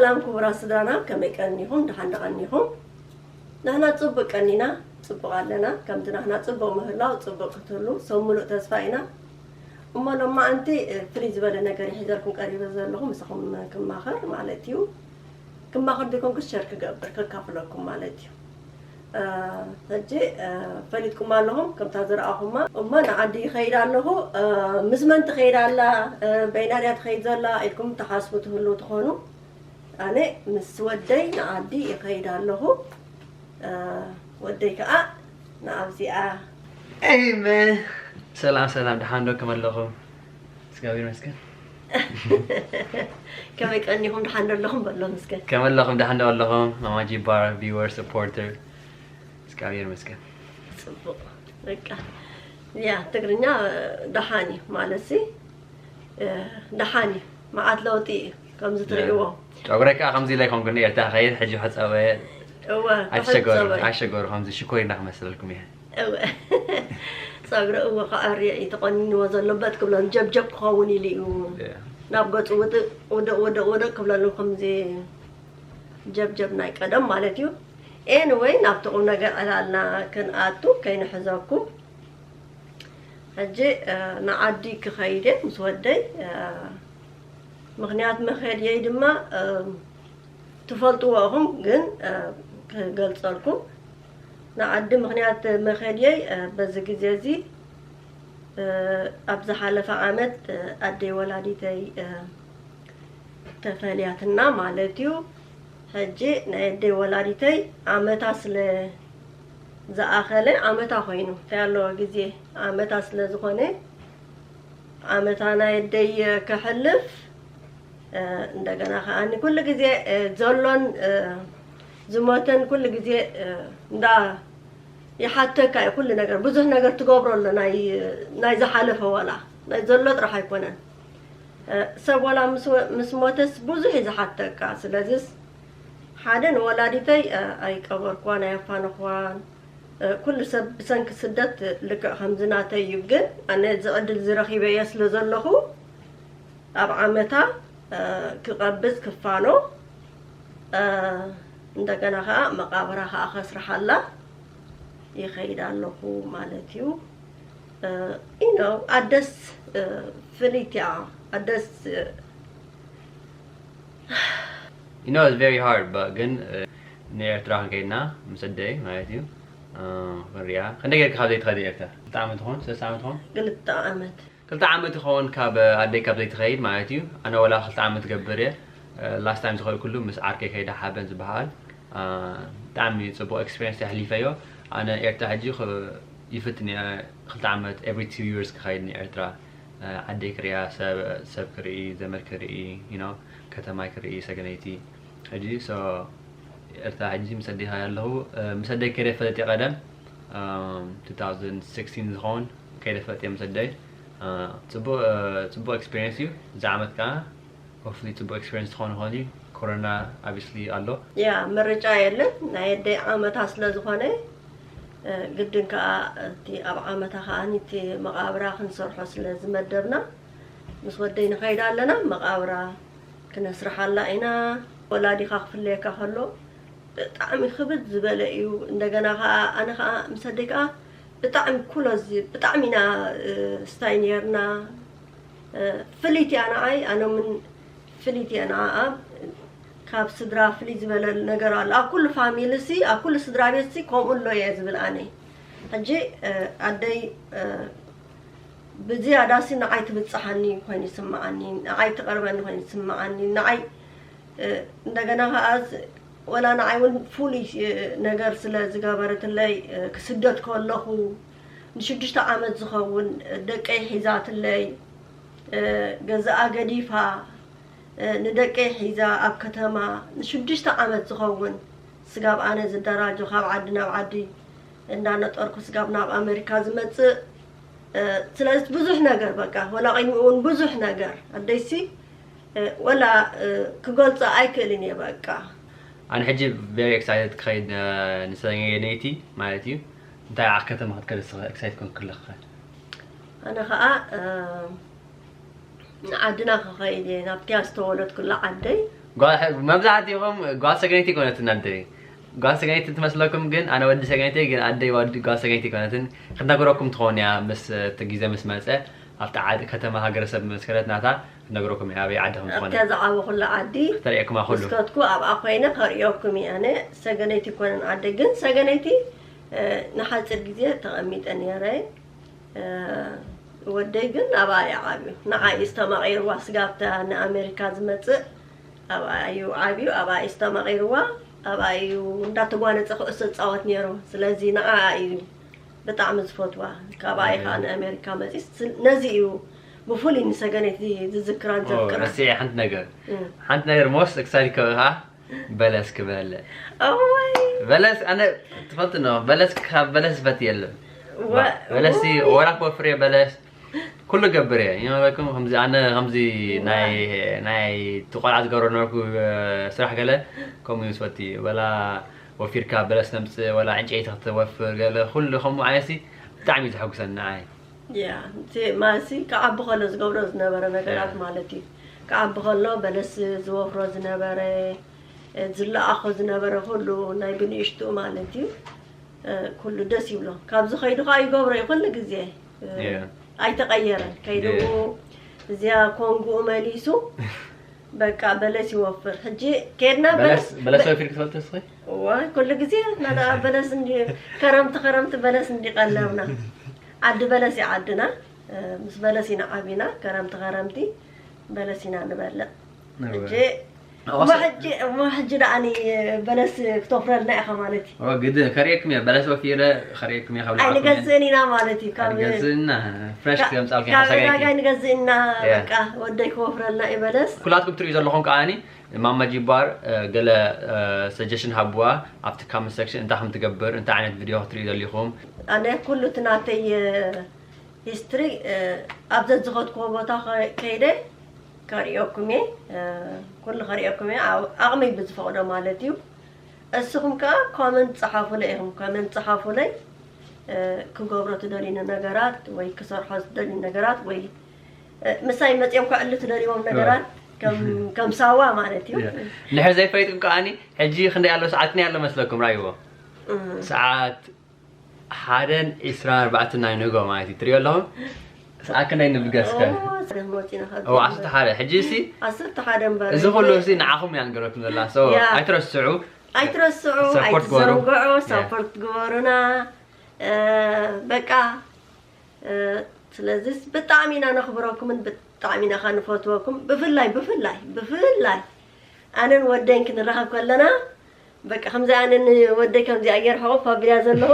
ሰላም ክቡራት ስድራና፣ ከመይ ቀኒኹም? ደሓን ደቐኒኹም? ንሕና ጽቡቅ ቀኒና፣ ጽቡቅ ኣለና። ከምቲ ንሕና ጽቡቅ ምህላው ጽቡቅ ክትህሉ ሰብ ምሉእ ተስፋ ኢና። እሞ ሎማዓንቲ፣ እ፣ ፍልይ ዝበለ ነገር ይሒዘልኩም ቀሪበ ዘለኹ፣ ምሳኹም ክማኸር ማለት እዩ። ክማኸር ዘይኮንኩስ ሸር ክገብር፣ ከካፍለኩም ማለት እዩ። እ፣ ሕጂ፣ እ፣ ፈሊጥኩም ኣለኹም፣ ከምታ ዝረኣኹማ። እሞ ንዓዲ ይኸይድ ኣለኹ፣ እ፣ ምስ መን ትኸይድ ኣላ፣ እ፣ በይና ድያ ትኸይድ ዘላ ኢልኩም ትሓስቡ ትህልው ትኾኑ። ኣነ ምስ ወደይ ንዓዲ ይኸይድ ኣለኹ። እ፣ ወደይ ከኣ ንኣብዚኣ። ኤመን። ሰላም ሰላም፣ ደሓን ዶ? ከመ ኣለኹም? እግዚኣብሔር ይመስገን። ከመይ ቀኒኹም? ደሓን ዶ ኣለኹም? በሎም እስከ። ከመ ኣለኹም? ደሓን ዶ ኣለኹም? ማማ ጂባር፣ ቪወር፣ ሰፖርተር። እግዚኣብሔር ይመስገን። ጽቡቕ። በቃ ያ ትግርኛ ደሓን እዩ ማለት ሲ፣ እ፣ ደሓን እዩ። መዓት ለውጢ እዩ ከምዚ ትርእይዎ። ጨጉረይ ከዓ ከምዚ ኢለ ይኮንኩ ንኤርትራ ከይድ ሕጂ ሕፀበ እወ ኣሸገሩ ክሕጸበ። ኣሸገሩ ከምዚ ሽኮሪና ክመስለልኩም እየ። እወ ጸጉሪ እወ ከዐርዮ እዩ ተቆኒንዎ ዘሎ በት ክብሎም ጀብጀብ ክኸውን ኢሉ እዩ። ናብ ገጹ ውድእ ውድእ ውድእ ውድእ ክብለሉ ከምዚ ጀብጀብ ናይ ቀደም ማለት እዩ። ኤንወይ ናብቲ ቁም ነገር ዕላልና ክንኣቱ ከይንሕዘኩም። ሕጂ፣ እ፣ ንዓዲ ክኸይድ እየ ምስ ወደይ፣ እ፣ ምኽንያት መኸድየይ ድማ፣ እ፣ ትፈልጥዎ ኢኹም፣ ግን፣ እ፣ ክገልጸልኩም። ንዓዲ ምኽንያት መኸድየይ፣ እ፣ በዚ ግዜ እዚ፣ እ፣ ኣብ ዝሓለፈ ዓመት፣ እ፣ ኣደይ ወላዲተይ፣ እ፣ ተፈልያትና ማለት እዩ። ሕጂ ናይ ኣደይ ወላዲተይ ዓመታ ስለ ዝኣኸለ፣ ዓመታ ኮይኑ፣ እንታይ ኣለዎ ግዜ፣ ዓመታ ስለ ዝኾነ፣ ዓመታ ናይ ኣደይ ከሕልፍ፣ እ፣ እንደገና ከኣኒ ኩሉ ግዜ፣ እ፣ ዘሎን፣ እ፣ ዝሞተን ኩሉ ግዜ፣ እ፣ እንዳ ይሓተካ እዩ ኩሉ ነገር፣ ብዙሕ ነገር ትገብሮ ኣሎ፣ ናይ፣ ናይ ዝሓለፈ ዋላ ናይ ዘሎ ጥራሕ ኣይኮነን። እ፣ ሰብ ዋላ ምስ ወ-፣ ምስ ሞተስ ብዙሕ እዩ ዝሓተካ። ስለዚስ ሓደ ንወላዲተይ፣ እ፣ ኣይቀበርክዋን፣ ኣየፋንኽዋን። እ፣ ኩሉ ሰብ ብሰንኪ ስደት ልክዕ ከምዚ ናተይ እዩ። ግን ኣነ እዚ ዕድል እዚ ረኺበዮ ስለ ዘለኹ ኣብ ዓመታ፣ እ፣ ክቐብጽ ክፋኖ፣ እ፣ እንደገና ከኣ መቃብራ ከኣ ከስርሓላ ይኸይድ ኣለኹ ማለት እዩ። እ፣ you know፣ ኣደስ፣ እ፣ ፍልይቲ እያ። ኣደስ፣ እ፣ You know, it's very hard, but ግን፣ እ፣ ንኤርትራ ክንከይድና ምስ ኣደይ ማለት እዩ፣ እ፣ ክንሪኣ። ክንደይ ጌርካ ካብ ዘይትኸዲ ኤርትራ? ክልተ ዓመት ይኸውን? ሰለስተ ዓመት ይኸውን? ክልተ ዓመት። ክልተ ዓመት ይኸውን ካብ ኣደይ ካብ ዘይትኸይድ ማለት እዩ። ኣነ ወላ ክልተ ዓመት ገብር እየ። እ፣ ላስት ታይም ዝኸድኩሉ ምስ ዓርከይ ከይደ ሓበን ዝበሃል። እ፣ ብጣዕሚ ጽቡቕ ኤክስፒሪየንስ የሕሊፈዮ። ኣነ ኤርትራ ሕጂ ኽ-፣ ይፍትን እየ። ክልተ ዓመት ኤቭሪ ቱ ይርስ ክኸይድ ንኤርትራ። እ፣ ዓደይ ክሪኣ፣ ሰብ፣ ሰብ ክርኢ፣ ዘመድ ክርኢ፣ you know፣ ከተማይ ክርኢ፣ ሰገነይቲ። ሕጂ፣ so፣ ኤርትራ ሕጂ ምስ ኣደይ ከኣ ኣለኹ። እ፣ ምስ ኣደይ ከይደ ፈልጥ እየ ቀደም፣ እም፣ ቱ ታውዘንድ ሲክስቲን ዝኸውን ከይደ ፈልጥ እየ ምስ ኣደይ። እ፣ ጽቡቕ፣ እ፣ ጽቡቕ ኤክስፒሪየንስ እዩ። እዚ ዓመት ከኣ ሆፕፉሊ ጽቡቕ ኤክስፒሪየንስ ትኾን ይኾን እዩ። ኮሮና ኦብቪስሊ ኣሎ። ያ፣ ምርጫ የለን። ናይ ኣደይ ዓመታ ስለ ዝኾነ፣ እ፣ ግድን ከኣ እቲ ኣብ ዓመታ ከኣ እቲ መቓብራ ክንሰርሖ ስለ ዝመደብና፣ ምስ ወደይ ንኸይድ ኣለና። መቓብራ ክነስርሓላ ኢና። ወላዲኻ ክፍለየካ ከሎ ብጣዕሚ ክብድ ዝበለ እዩ። እንደገና ከኣ ኣነ ከኣ ምስ ኣደይ ከኣ ብጣዕሚ ኩሎዚ ብጣዕሚ ኢና፣ እ፣ ስታይ ነርና። እ፣ ፍልይቲ እያ ንዓይ፣ ኣነ እውን ፍልይቲ እየ ንዓኣ። ካብ ስድራ ፍልይ ዝበለ ነገር ኣሎ ኣብ ኩሉ ፋሚሊ ሲ፣ ኣብ ኩሉ ስድራ ቤት ሲ ከምኡ ኣሎ እየ ዝብል ኣነ። ሕጂ፣ እ፣ ኣደይ፣ እ፣ ብዝያዳ ሲ ንዓይ ትብጽሓኒ ኮይኑ ይስምዓኒ፣ ንዓይ ትቐርበኒ ኮይኑ ይስምዓኒ፣ ንዓይ፣ እ፣ እንደገና ከኣ ስ-፣ ወላ ንዓይ እውን ፍሉይ፣ እ፣ ነገር ስለ ዝገበረትለይ፣ እ፣ ክስደት ከለኹ ንሽዱሽተ ዓመት ዝኸውን ደቀይ ሒዛትለይ፣ እ፣ ገዛኣ ገዲፋ፣ እ፣ ንደቀይ ሒዛ ኣብ ከተማ ንሽዱሽተ ዓመት ዝኸውን ስጋብ ኣነ ዝደራጆ ካብ ዓዲ ናብ ዓዲ እንዳነጠርኩ ስጋብ ናብ ኣሜሪካ ዝመጽእ፣ እ፣ ስለዚ ብዙሕ ነገር በቃ ወላ ቅድሚ እውን ብዙሕ ነገር ኣደይሲ፣ እ፣ ወላ፣ እ፣ ክገልጾ ኣይክእልን እየ በቃ። ኣነ ሕጂ ቨሪ ኤክሳይትድ ክኸይድ፣ እ፣ ንሰገነይቲ ማለት እዩ። እንታይ ኣብ ከተማ ክትከድ ንስኺ ኤክሳይትድ ኮንክ ከለኺ? ኣነ ኸኣ፣ እ፣ ንዓድና ክኸይድ እየ፣ ናብቲያ ዝተወለድኩላ ዓደይ። ጓል መብዛሕትኹም ጓል ሰገነይቲ ኣይኮነትን ኣደይ። ጓል ሰገነይቲ ትመስለኩም፣ ግን ኣነ ወዲ ሰገነይቲ፣ ግን ኣደይ ወዲ ጓል ሰገነይቲ ኣይኮነትን። ክትነግረኩም ትኸውን እያ ምስ እቲ ግዜ ምስ መጸ፣ ኣብቲ ዓዲ ከተማ ሃገረሰብ መስከረት ናታ ክትነግረኩም እያ ኣበይ ዓዲ ከም ዝኾነ። ኣብታ ዝዓበኹላ ዓዲ ክተርእየኩማ ኩሉ። ምስከትኩ ኣብኣ ኮይነ ከርእየኩም እየ። ኣነ ሰገነይቲ ኣይኮነን ዓደይ፣ ግን ሰገነይቲ፣ እ፣ ንሓጺር ግዜ ተቐሚጠ ነይረ። እ፣ ወደይ ግን ኣብኣ እዩ ዓብዩ። ንዓ እዩ ዝተማቒርዋ፣ ስጋብታ ንኣሜሪካ ዝመጽእ ኣብኣ እዩ ዓብዩ፣ ኣብኣ እዩ ዝተማቒርዋ፣ ኣብኣ እዩ እንዳተጓነጸ ኩዕሶ ዝጻወት ነይሩ። ስለዚ ንዓ እዩ ብጣዕሚ ዝፈትዋ። ካብኣ እዩ ከዓ ንኣሜሪካ መጺስ፣ ነዚ እዩ ብፍሉይ ንሰገነይቲ ዝዝክራን ኦ፣ ዘፍቅራን። ረሲዐ ሓንቲ ነገር። እ። ሓንቲ ነገር most exciting ከብኻ በለስ ክበልዕ። እዋይ። በለስ ኣነ ትፈልጥ ነው፣ በለስ ካብ በለስ ዝፈት የለን። ወ-፣ በለስ እዋይ። ወላ ኮፍሬ በለስ ኩሉ ገብር እየ። ይመበኩም ከምዚ ኣነ ከምዚ ናይ፣ ናይ ትቆልዓ ዝገብሮ ነበርኩ፣ እ፣ ስራሕ ገለ ከምኡ እዩ ዝፈት እዩ። ወላ ወፊርካ በለስ ነምጽእ፣ ወላ ዕንጨይቲ ክትወፍር ገለ ኩሉ ከምኡ ዓይነት ሲ ብጣዕሚ እዩ ዘሐጉሰኒ ንዓይ። ያ፣ እቲ ማሲ ክዓቢ ከሎ ዝገብሮ ዝነበረ ነገራት ያ። ማለት እዩ። ክዓቢ ከሎ በለስ ዝወፍሮ ዝነበረ፣ እ፣ ዝለኣኾ ዝነበረ ኩሉ ናይ ብንእሽቱ ማለት እዩ። እ፣ ኩሉ ደስ ይብሎ። ካብዚ ከይዱ ከዓ ይገብሮ እዩ ኩሉ ግዜ። እ፣ ያ። ኣይተቐየረን። ከይዱ ያ። እዚኣ ኮንጉኡ መሊሱ በቃ በለስ ይወፍር። ሕጂ ከድና በለስ፣ በለስ በለስ ወፊርኪ ትፈልጢ እስኺ? እዋ፣ ኩሉ ግዜ ናዳ በለስ እንዲ፣ ከረምቲ፣ ከረምቲ በለስ እንዲ ቀለብና። ዓዲ በለስ እዩ ዓድና። እ፣ ምስ በለስ ኢና ዓቢና። ከረምቲ፣ ከረምቲ በለስ ኢና ንበልዕ። እዋ። ሕጂ፣ እዋ፣ እሞ ሰ- ሕጂ፣ እሞ ሕጂ ደኣኒ በለስ ክተፍረልና ኢኻ ማለት እዩ። እዋ፣ ግድን ከርእየኩም እየ። በለስ ወፊረ ከርእየኩም እየ። ካብ ልዓኩም እየ። ኣይንገዝእን ኢና ማለት እዩ። ካብ ኣይንገዝእን ኢና። ፍሬሽ ካብ፣ ክተምጻልኩም ካብ ሓሳብ ዕዳጋ ኣይነኪ። ንገዝእ ኢና። ያ። በቃ ወደይ ክወፍረልና እዩ በለስ። ኩላትኩም ትርእዩ ዘለኹም ከኣኒ ማማ ጂባር፣ እ፣ ገለ፣ እ፣ ሰጀሽን ሃብዋ ኣብቲ ካመንት ሴክሽን እንታይ ከም ትገብር፣ እንታይ ዓይነት ቪድዮ ክትርእዩ ደሊኹም? ኣነ ኩሉ እቲ ናተይ፣ እ፣ ሂስትሪ፣ እ፣ ኣብ ዘዝኸድኩዎ ቦታ ከ-፣ ከይደ ከርእየኩም እየ። እ፣ ኩሉ ከርእየኩም እየ። ኣብ ዓቕመይ ብዝፈቕዶ ማለት እዩ። እስኹም ከኣ ኮመንት ጸሓፉለይ ኢኹም። ኮመንት ጸሓፉለይ፣ እ፣ ክገብሮ ትደልዩኒ ነገራት ወይ ክሰርሖ ዝደልዩ ነገራት ወይ፣ እ፣ ምሳይ መጺኦም ከዕሉ ትደልይዎም ነገራት ከም፣ ከም ሳዋ ማለት እዩ። ያ። ንድሕር ዘይፈይጥኩም ከኣኒ፣ ሕጂ ክንደይ ኣሎ ሰዓት፣ ክንደይ ኣሎ መስለኩም? ራእይዎ። እም። ሰዓት ሓደን ዒስራን ኣርባዕተን ናይ ንግሆ ማለት እዩ። ትሪኦ ኣለኹም? ሰዓት ክንደይ ንብገስ ከ? ኦ፣ ሰዓት መፂና ካብ እዎ፣ ዓሰርተ ሓደ። ሕጂ እሲ ዓሰርተ ሓደ እምበር። እዚ ኩሉ እሲ ንዓኹም እያ ንገረኩም ዘላ። So፣ ያ። ኣይትረስዑ። ኣይትረስዑ፣ ሰፖርት ግበሩ። ኣይትዘንግዑ፣ ያ። ሰፖርት ግበሩና። እ፣ በቃ፣ እ፣ ስለዚስ ብጣዕሚ ኢና ነኽብረኩምን ብጣዕሚ ኢና ኸ ንፈትወኩም። ብፍላይ፣ ብፍላይ፣ ብፍላይ ኣነን ወደይን ክንራኸብ ከለና፣ በቃ ከምዚ ኣነ ንወደይ ከምዚኣ ገይረ ሕቑፍ ኣቢልያ ዘለኹ፣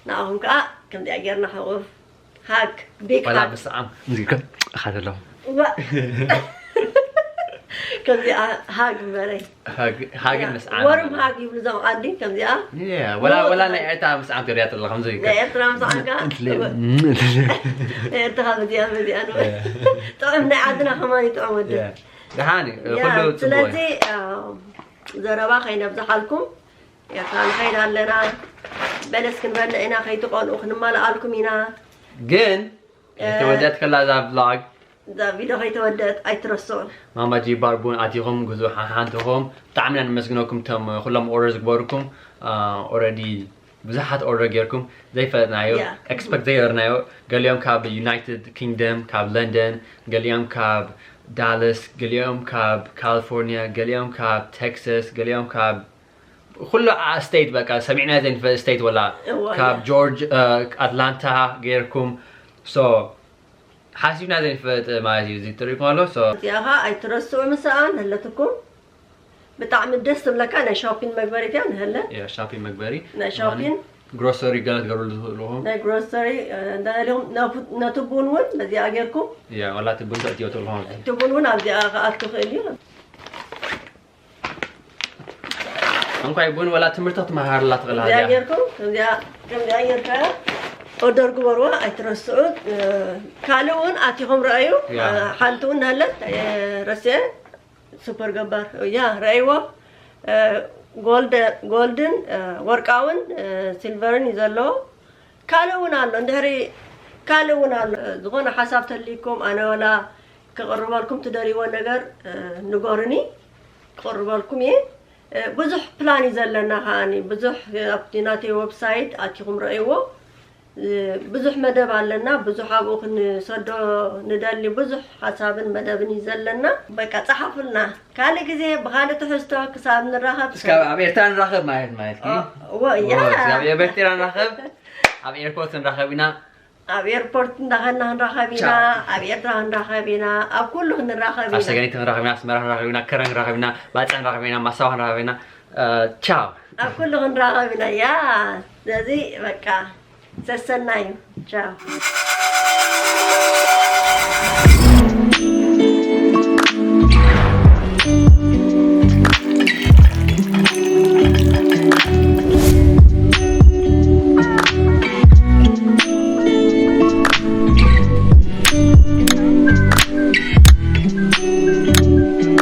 ንዓኹም ከኣ ከምዚኣ ጌርና ሕቑፍ። ሃግ፣ ቢግ ዋላ ሃግ። ብሰዓም፣ እዚ ከም፣ እኻ ዘለኹም። ዋ። ከምዚኣ ሃግ እምበረይ። ሃግ፣ ሃግን ያ፣ ምስዓምን ወርም ኣለዎ። ሃግ ይብሉ እዞም ዓዲ፣ ከምዚኣ። ያ፣ ወላ፣ ሞት ወላ ሃግ። ናይ ኤርትራ ምስዓም ትሪኣ ተላ፣ ከምዚ እዩ። ናይ ኤርትራ ምስዓም ከኣ። እትለ-፣ ናይ ኤርትራ በዚኣ፣ በዚኣ ነው። ያ። ጥዑም ናይ ዓድና ከማን እዩ ጥዑም ወዲ። ያ። ደሓን እዩ፣ ያ፣ ኩሉ ጽቡቕ እዩ። ስለዚ፣ አ፣ ዘረባ ከይነብዝሓልኩም፣ ኤርትራ ንኸይድ ኣለና። በለስ ክንበልዕ ኢና፣ ከይትቐንኡ ክንማልኣልኩም ኢና። ግን እ፣ ተወደት ከላ እዛ ቭሎግ። እዛ ቪድዮ ከይተወደት ኣይትረስዑ። ማማ ጂባር ቡን ኣቲኹም ግዙ ሓ-፣ ሓንትኹም። ብጣዕሚ ኢና ነመስግነኩም፣ እቶም ኩሎም ኦርደር ዝግበርኩም፣ አ፣ ኦልሬዲ ብዙሓት ኦርደር ጌርኩም ዘይፈለጥናዮ፣ ያ። ኤክስፐክት ዘይገበርናዮ። ገሊኦም ካብ ዩናይትድ ኪንግደም፣ ካብ ለንደን፣ ገሊኦም ካብ ዳለስ፣ ገሊኦም ካብ ካሊፎርኒያ፣ ገሊኦም ካብ ቴክሳስ፣ ገሊኦም ካብ ኩሉ ዓ-፣ ስቴት፣ በቃ ሰሚዕና ዘይንፈልጥ ስቴት ወላ እዋ፣ ካብ ያ። ጆርጅ፣ እ፣ ኣትላንታ ጌርኩም። ሶ፣ ሓሲብና ዘይንፈልጥ ማለት እዩ እዚ ትሪኢኩም ኣሎ። ሶ፣ እዚኣ ኸዓ ኣይትረስዑ፣ ምስኣ ንህለትኩም ብጣዕሚ ደስ ትብለካ ናይ ሾፒንግ መግበሪት እያ ንህለ። ያ፣ ሾፒንግ መግበሪ። ናይ ሾፒንግ። ግሮሰሪ ገለ ትገብርሉ ትኽእሉ ኢኹም። ናይ ግሮሰሪ፣ እ፣ እንተደሊኹም ነፉ-፣ ነቲ ቡን እውን በዚኣ ጌርኩም። ያ፣ ዋላ እቲ ቡን ተእትዮ ትኽእሉ ኢኹም። እቲ ቡን እውን ኣብዚኣ ክኣቱ ይኽእል እዩ። እንኳይ ቡን ወላ ትምህርቲ ክትመሃርላ ትኽእል እዚኣ ሃዚያ። ጌርኩም፣ ከምዚኣ፣ ከምዚኣ ጌርካ ኦርደር ግበርዋ፣ ኣይትረስዑ። እ፣ ካልእ እውን ኣቲኹም ረኣዩ። ያ። እ፣ ሓንቲ እውን ናለት፣ እ፣ ረስዐ፣ ሱፐር ገባር። ያ፣ ረኣይዎ። እ፣ ጎልደ-፣ ጎልድን፣ እ፣ ወርቃውን፣ እ፣ ሲልቨርን እዩ ዘለዎ። ካልእ እውን ኣሎ፣ እንድሕሪ ካልእ እውን ኣሎ። ዝኾነ ሓሳብ ተልይኩም፣ ኣነ ወላ ክቕርበልኩም ትደልይዎ ነገር፣ እ፣ ንገሩኒ። ክቕርበልኩም እየ። ብዙሕ ፕላን እዩ ዘለና ከዓኒ፣ ብዙሕ ኣብቲ ናተይ ዌብሳይት ኣቲኹም ረእይዎ። ብዙሕ መደብ ኣለና፣ ብዙሕ ኣብኡ ክንሰዶ ንደሊ፣ ብዙሕ ሓሳብን መደብን እዩ ዘለና። በቃ ጸሓፉልና። ካልእ ግዜ ብኻልእ ትሕዝቶ ክሳብ ንራኸብ። እስካብ ኣብ ኤርትራ ንራኸብ ማለት ማለት እዩ። ወ- ያ። እስካብ ኣብ ኤርትራ ንራኸብ፣ ኣብ ኤርፖርት ንራኸብ ኢና። ኣብ ኤርፖርት እንዳኸና ክንራኸብ ኢና። ቻው። ኣብ ኤርትራ ክንራኸብ ኢና። ኣብ ኩሉ ክንራኸብ ኣብ ኢና። ሰገኒት ንራኸብ ኢና፣ ኣስመራ ንራኸብ ኢና፣ ከረን ንራኸብ ኢና፣ ባጽዕ ንራኸብ ኢና፣ ማሳዋ ንራኸብ ኢና። ቻው። ኣብ ኩሉ ክንራኸብ ኢና። ያ ስለዚ በቃ ሰሰና እዩ። ቻው።